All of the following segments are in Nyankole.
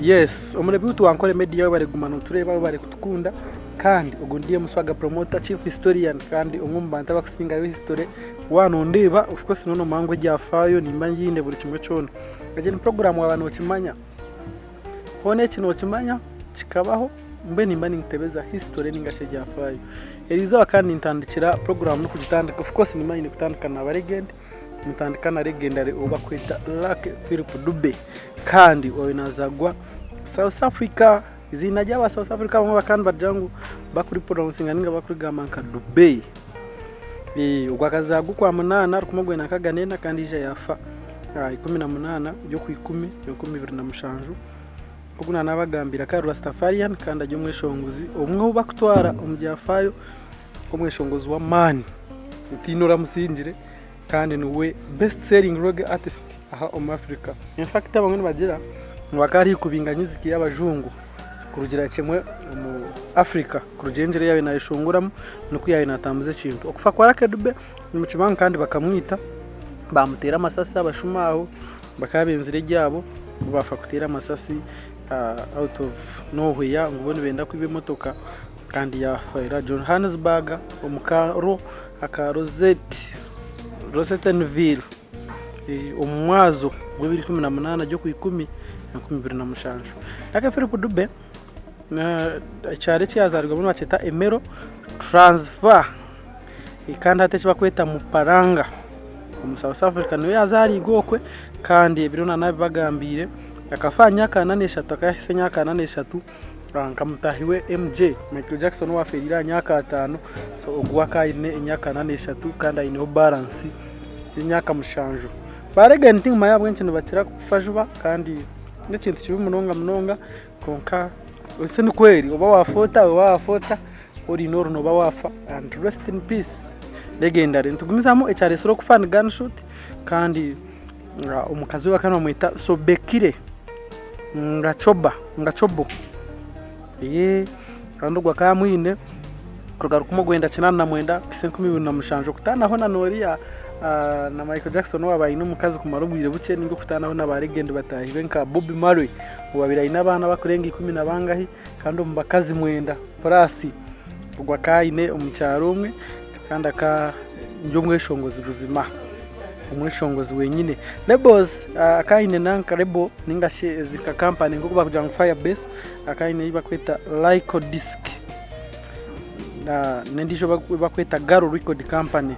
Yes, omurebi waitu wa Ankole Media webare kuguma notureeba, webare kutukunda kandi ogu ndi Muswaga Promoter, Chief Historian kandi omwe omu bantu abakusingayo history. Waaba nondeeba of course nooba nomanya ngu ebyafaayo nimba nyine buri kimwe kyona. Egi ni program waaba nokimanya, hoona eki nokimanya kikabaho mbwenu nimba ninkutebeza history ninga shi ebyafaayo. Erizooba kandi nintandikira program nokugitandika of course nimba nyine kutandika naba legend. Nitandika na legendary ou bakweta Lucky Philip Dube kandi oyo nazagwa South Africa. Eiziina ry'aba South Africa abamwe bakaba nibagira ngu bakuripuronsinga ninga bakurigamba nka Dubey. Ogwo akazagwa okwamunaana 1964 kandi yaija yaafa aha 18 ry'okwikumi 2007. Ogu naanabagambira akaba ari Rastafarian kandi ari omweshongozi omwe ou bakutwara omu byafaayo nk'omweshongozi w'amaani otaine oramusingire kandi niwe best selling reggae artist aha omu Africa. In fact abamwe nibagira ngu akaba ari kubinga music y'abajungu kurugira kimwe omu Africa kurugira engyeri ei yaabaire naayeshongoreramu n'oku yaabaire naatambuza ekintu. Okufa kwa Lucky Dube nikimanywa kandi bakamwita baamuteera amasasi abashuma aho bakaba benzire eryabo baafa kuteera amasasi out of nowhere ngu bo nibenda kwiba emotoka. Kandi yaafeera Johannesburg omu kaaro aka Rosettenville omu mwazo gw'ebiro 18 gy'Okwikumi 2007. Lucky Philip Dube ekyaro eki yaazaaribwamu nibakyeta Ermelo Transvaal kandi hati eki barikweta Mpumalanga omu South Africa niyo yaazaariirwe okwe kandi ebiro naabibagambiire akafa aha myaka 43 akaba ahitsya emyaka 43. Nka mutaahi we MJ, Michael Jackson owafeereire aha myaka ataano, so ogu akaba aine emyaka 43 kandi aineho balance y'emyaka mushanju. Ba legend tinkumanya ahabw'enki nibakira kufa juba kandi n'ekintu kibi munonga munonga kwonka ensi nikwo eri oba waafa ota oba waafa ota oriine oru nooba waafa and rest in peace legendary. Nitugumizamu ekyareetsire okufa ni gunshot kandi Omukazi we bakaba nibamweta Sobekire Ngachoba Ngachobo. Kandi ogwo akaba amwine kuruga 1989 kuhitsya 2007 okutaanaho na n'oriya na Michael Jackson owaaba aine omukazi kumara obwire bukye ninga okutaanaho na ba legend bataahi be nka Bob Marley owaabaire aine abaana abarikurenga ikumi na bangahi kandi omu bakazi mwenda purasi ogwo akaba aine omukyara omwe kandi akaba ari omweshongozi buzima. Omweshongozi wenyine. Labels akaba aine nanka label ninga shi ezi nka kampani nk'oku barikugira ngu Firebase akaba aine ei barikweta Lyco Disc n'endiijo ei barikweta Garo Record Company.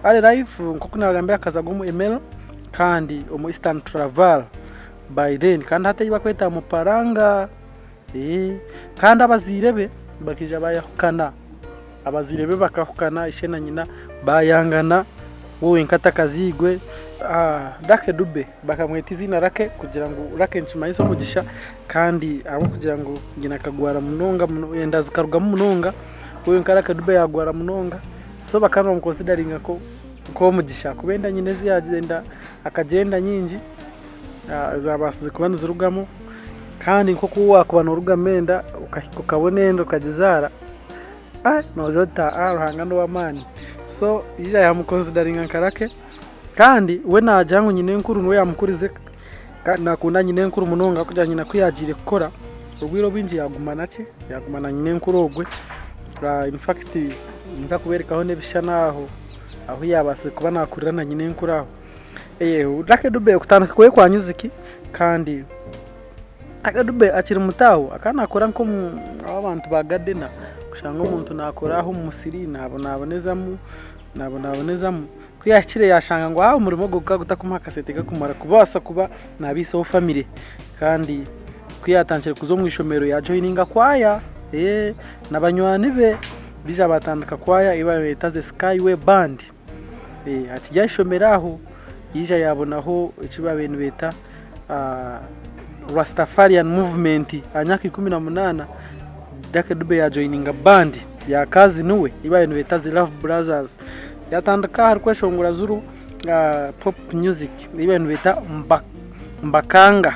Early life nk'oku naagambire akaza omu Ermelo kandi omu Eastern Traval by then kandi hati ei barikweta Mpumalanga. Kandi abazaire be bakaija bayahukana. Abazaire be bakahukana ishe na nyina bayangana we wenka atakazairwe. Lucky Dube bakamweta eiziina Lucky kugira ngu Lucky nikimanyisa omugisha kandi ahabw'okugira ngu nyina akagwara munonga enda zikarugamu munonga we wenka Lucky Dube yagwara munonga so bakaba nibamukonsidaringa nk'owomugisha ahakuba enda nyina ezi yagyenda akagira enda nyingi ezabaasize kuba nizirugamu kandi nk'oku waakuba noorugamu enda okahika okabona enda okagizaara noogira oti Ruhanga n'ow'amaani. So yaija yaamukonsidaringa nka Lucky kandi we naagira ngu nyinenkuru niwe yaamukurize kandi naakunda nyinenkuru munonga ahabw'okugira ngu nyina ku yaagiire kukora obwire obwingi yaaguma na ki, yaaguma na nyinenkuru ogwe. In fact ninza kubeerekaho n'ebishushani aho ahu yaabaasize kuba naakurira na nyinenkuru aho. Lucky Dube okutandika kwe kwa music kandi Lucky Dube akiri muto aho akaba nakora nk'omu abantu ba gardener kushanga omuntu nakora aho omu musiri nabonabonezamu nabonabonezamu ku yahikire yashanga ngu omurimo ogu gukaba gutakumuha akasente kakumara kubaasa kuba nabiisaho family kandi ku yatandikire kuza omu ishomero yajoyininga kwaya na banywani be baija batandika kwaya ei babeeta the skyway band. Akiri aha ishomero aho yaija yaabonaho eki baabaire nibeeta Rastafarian movement aha myaka 18 Lucky Dube yaajoyininga bandi ya kazini we ei baabaire nibeeta The Love Brothers yaatandika arikweshongora Zulu pop music ei baabaire nibeeta Mbaqanga.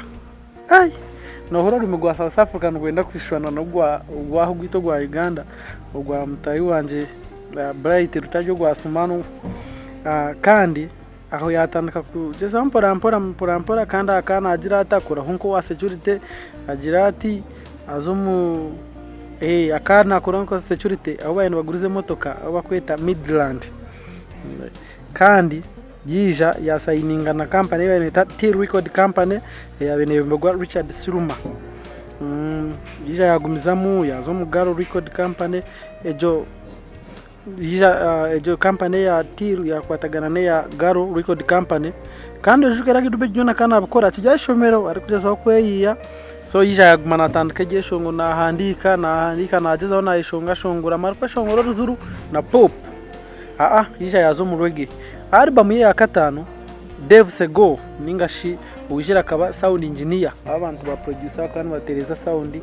Noohurira orurimi rwa South Africa nirwenda kushushana n'ogwaha ogwaitu ogwa Uganda ogwa mutaahi wangye Bright rutari ogwa Sumani kandi. Aho yaatandika kugyezaho mpora mpora mpora mpora kandi akaba naagira ati akoraho nk'owa security agira ati aza omu akaba naakora nka security ahu baabaire nibaguriza emotoka ahu barikweta Midland kandi yaija yaasayininga na kampani ei baabaire nibeeta T Record Company eyaabaire neeyebemberwa Richard Suruma. Yaija yaagumizamu yaaza omu Garo Record Company egyo Egyo kampani eya Till yakwatagana n'eya Garo Record Company kandi oijuke Lucky Dube byona akaba nabikora akiri aha ishomero arikugyezaho kweyiya so yaija yaguma natandika ebyeshongoro nahandiika nahandiika nagyezaho nayeshongashongora amara kweshongora oruzuru na pop yaija yaaza omu reggae. Album ye eyakataano Dave Sego ninga shi owaijire akaba sound engineer ahu abantu ba producer bakaba nibatereeza sound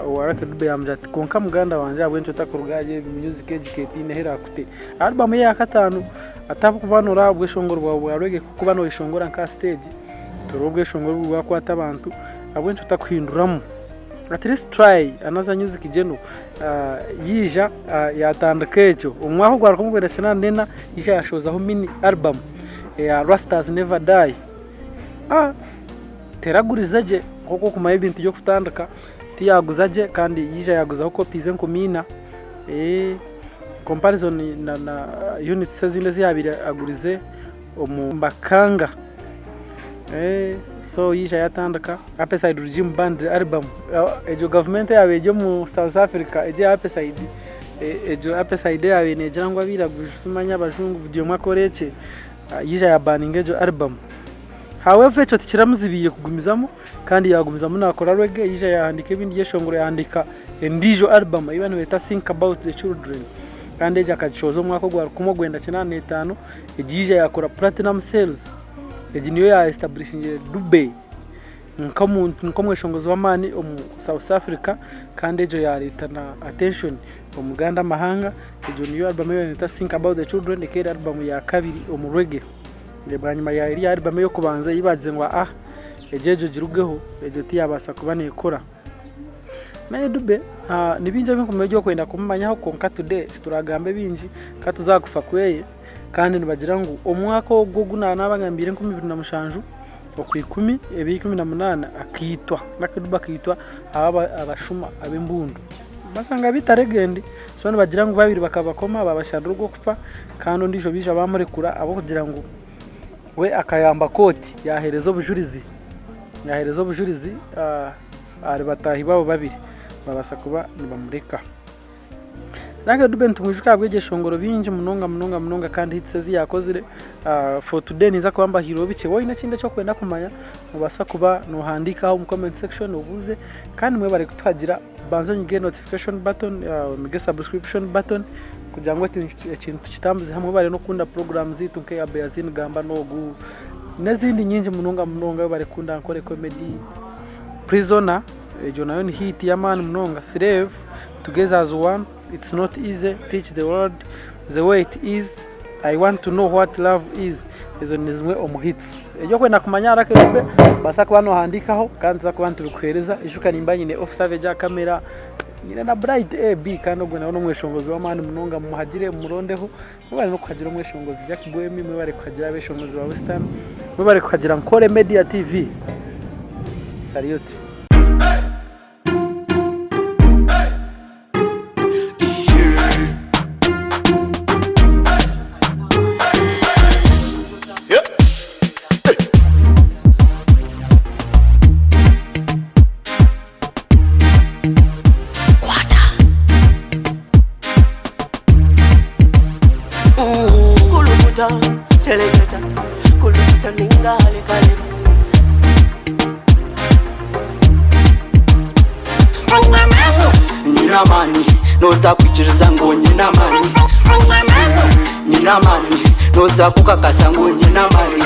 owa Lucky Dube yamugira ati kwonka muganda wangye ahabw'enki otakuruga ahari ebi music egi ka etaine ahu erakute. Album ye eyakataano atakuba noreeba obweshongoro bwawe bwa reggae kuba noyeshongora nka aha stage toreeba obweshongoro obu bwakwata abantu ahabw'enki otakuhinduramu at least try another music genre yaija yatandika ekyo omu mwaka ogwa rukumi rwenda kyenda na ena yaija yashohozaho mini album eya Rastas Never Die teragurize gye nk'oku orikumanya ebintu by'okutandika tiyaguza gye kandi yaija yaguzaho copies enkumi ina comparison na units ezindi ezi yaabaire agurize omu Mbakanga so yaija yatandika Apartheid Regime Band album egyo gavumenti eyaabaire eri omu South Africa egyo eya Apartheid egyo Apartheid eyaabaire neegira ngu abairaguju simanya abajungu buri omwe akore ekye yaija yabaninga egyo album. However ekyo tikiramuzibiire kugumizamu kandi yaagumizamu naakora reggae yaija yaahandiika ebindi byeshongoro yaahandiika endiijo album ei bariyo nibeeta Think About The Children kandi egi akagishohoza omu mwaka ogwa rukumi orwenda kinaana n'etaano egi yaija yaakora platinum sales egi niyo ya establishingire Dube nk'omuntu nk'omweshongozi w'amaani omu South Africa kandi egyo yaareeta na attention omu gandi amahanga egyo niyo album ei bariyo nibeeta Think About The Children ekaba eri album ya kabiri omu reggae. Bwanyima ya eriya album ey'okubanza ei baagize ngu aa egyo egyo girugeho egyo tiyabaasa kuba neekora. Mary Dube ni bingi ebi nkumanya ebi orikwenda kumumanyaho kwonka today tituragambe bingi ka tuze aha kufa kweye kandi nibagira ngu omwaka ogu ogu naabagambiire 2007 Okwikumi ebya18 akaitwa, Lucky Dube akaitwa abashuma ab'embundu bashanga baita Legend so nibagira ngu babiri bakabakoma babasharira ogw'okufa kandi ondiijo baija bamurekura ahabw'okugira ngu we akayamba kooti yaheereza obujurizi yaheereza obujurizi ahari bataahi baabo babiri babaasa kuba nibamureka. Lucky Dube nitumwijuka ahabw'ebyeshongoro bingi munonga munonga munonga kandi hits ezi yakozire. For today ninza kuba mbahaireho bikye. Waaba oine ekindi eki orikwenda kumanya, noobaasa kuba noohandiika aho omu comment section obuuze. Kandi mwebare kutuhagira, banza onyige notification button, onyige subscription button kugira ngu ekintu tukitambuze hamwe. Webare n'okukunda program zaitu nk'eya Beasin Gamba n'ogu n'ezindi nyingi munonga munonga. Webare kukunda Ankole Comedy, Prisoner. Egyo nayo ni hit y'amaani munonga. Slave, Together as one, It's not easy, Teach the world, The way it is, I want to know what love is. Ezo ni zimwe omu hits. Ebi orikwenda kumanya ahari Lucky Dube, obaasa kuba nohandiikaho kandi nituza kuba nitubikuheereza. Ijuka nimba nyine Off Savage aha kamera, nyine na Bright AB kandi ogwo nawe n'omweshongozi w'amaani munonga mumuhagire mumurondeho. Mwebare n'okuhagira omweshongozi Jack Bwemi, mwebare kuhagira abeshongozi ba Western, mwebare kuhagira Nkore Media TV. Salute. Kulukuta, seleketa, kulukuta ninga halikaleba. Nyina amani, noza kwikiriza ngu nyina amani. Nyina amani, noza kukakasa ngu nyina amani.